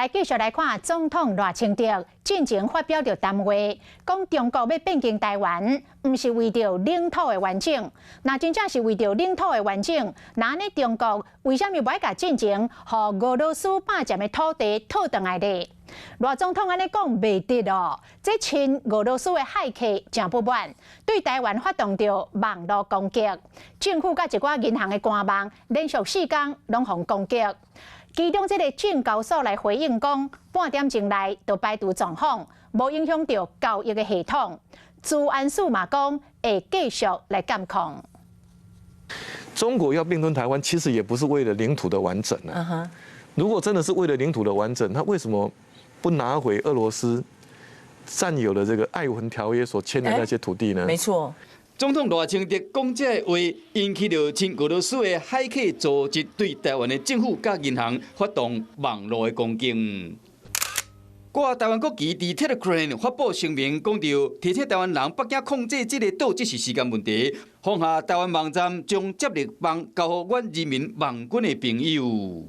來繼續來看總統賴清德進前發表著談話，講中國欲變更台灣，毋是為著領土的完整，若真正是為著領土的完整，那按呢中國為啥物無愛共進前予俄羅斯霸佔的土地討轉來咧？賴總統按呢講袂得哦，這親俄羅斯的駭客誠不滿，對台灣發動著網路攻擊，政府佮一寡銀行的官網連續4工攏予攻擊。其中這个證交所來回應講，半點鐘內就排除狀況，無影響著交易的系統。資安署嘛講會繼續來監控。中國要併吞台灣，其實也不是為了領土的完整啊。如果真的是為了領土的完整，他為什麼不拿回俄羅斯佔有的這個璦琿條約所簽的那些土地呢？沒錯。總統賴清德講這个話，引起著親俄羅斯的駭客組織對台灣的政府佮銀行發動網路的攻擊。掛台灣國旗佇 Telegram 發布聲明，講著提醒台灣人，北京控制這个島只是時間問題，放下台灣網站，將接力棒交予阮人民網軍的朋友。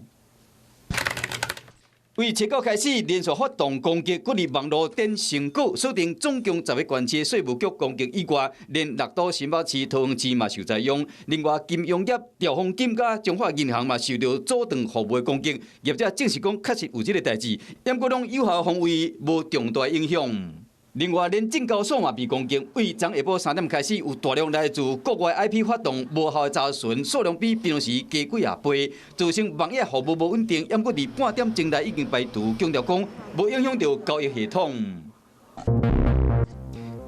為七九開始連續發動攻擊，閣佇網路頂成果鎖定總共10个縣市稅務局攻擊以外，連六都新北市、桃園市嘛受災殃。另外，金融業、兆豐金佮彰化銀行嘛受著阻斷服務的攻擊。業者證實講確實有這个代誌，毋過攏有效防衛，無重大影響。另外，連證交所嘛被攻擊，為昨下晡3點開始，有大量來自國外 IP 發動無效的查詢，數量比平常時加幾仔倍，造成網頁服務無穩定。毋過佇半點鐘內已經排除，強調講無影響著交易系統。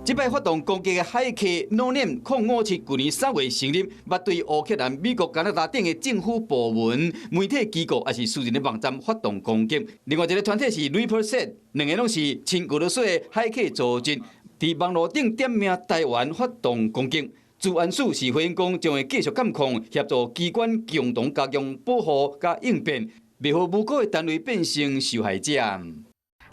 這擺發動攻擊的駭客 NoName 057，舊年3月成立，捌對烏克蘭、美國、加拿大等的政府部門、媒體機構，抑是私人的網站發動攻擊。另外一个團體是 ReaperSet，兩个攏是親俄羅斯的駭客組織，佇網路頂點名台灣發動攻擊。資安署是回應講，將會繼續監控，協助機關共同加強保護佮應變，袂予無辜的單位變成受害者。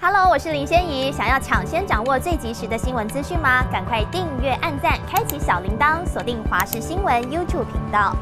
Hello，我是林仙怡。想要搶先掌握最及時的新聞資訊嗎？趕快訂閱、按讚、開啟小鈴鐺，鎖定華視新聞 YouTube 頻道。